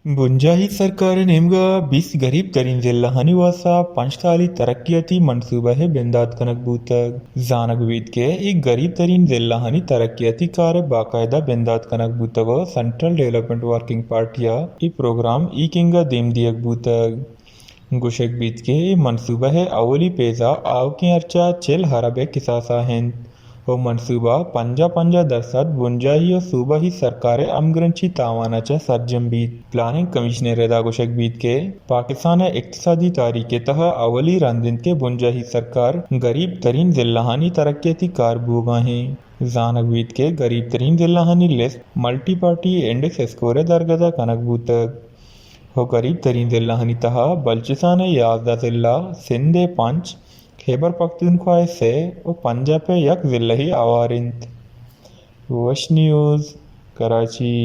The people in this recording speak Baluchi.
بنجاہی سرکار ءِ نیمگ ءَ بیست گریب ترین ضلعانی واستا پنچ سالی ترقیاتی منصوبہ ءِ بندات کنگ بوتگ۔ زانگ بیت کہ اے گریب ترین ضلعانی ترقیاتی کار ءِ باقاعدہ بندات کنگ بوتگ ءُ سینٹرل ڈیولپمنٹ ورکنگ پارٹی ءَ اے پروگرام ایکنگ ءَ دیم دیگ بوتگ۔ گوشگ بیت کہ اے منصوبہ ءِ اولی پیز ءَ آؤکیں ہرچ ءَ چل ارب ءِ کساس ءَ انت ءُ منصوبہ پنجاہ پنجاہ درسد بنجاہی ءُ صوبائی سرکار ءِ ہمگرنچی تاوان ءَ چہ سرجم بیت۔ پلاننگ کمشنر ءِ ادا گوشگ بیت کہ پاکستان ءِ اقتصادی تاریخ ءِ تہا اولی رند انت کہ بنجاہی سرکار گریب ترین ضلعانی ترقیاتی کار بوگ ءَ انت۔ زانگ بیت کہ گریب ترین ضلعانی list multi party index score ءِ درگت ءَ کنگ بوتگ۔ ءُ گریب ترین ضلعانی تہا بلوچستان ءِ یازدہ ضلع، سندھ ءِ پنچ، خیبر پختونخوا ءِ سے ءُ پنجاب ءِ یک ضلعے ہوار انت۔ وش نیوز، کراچی۔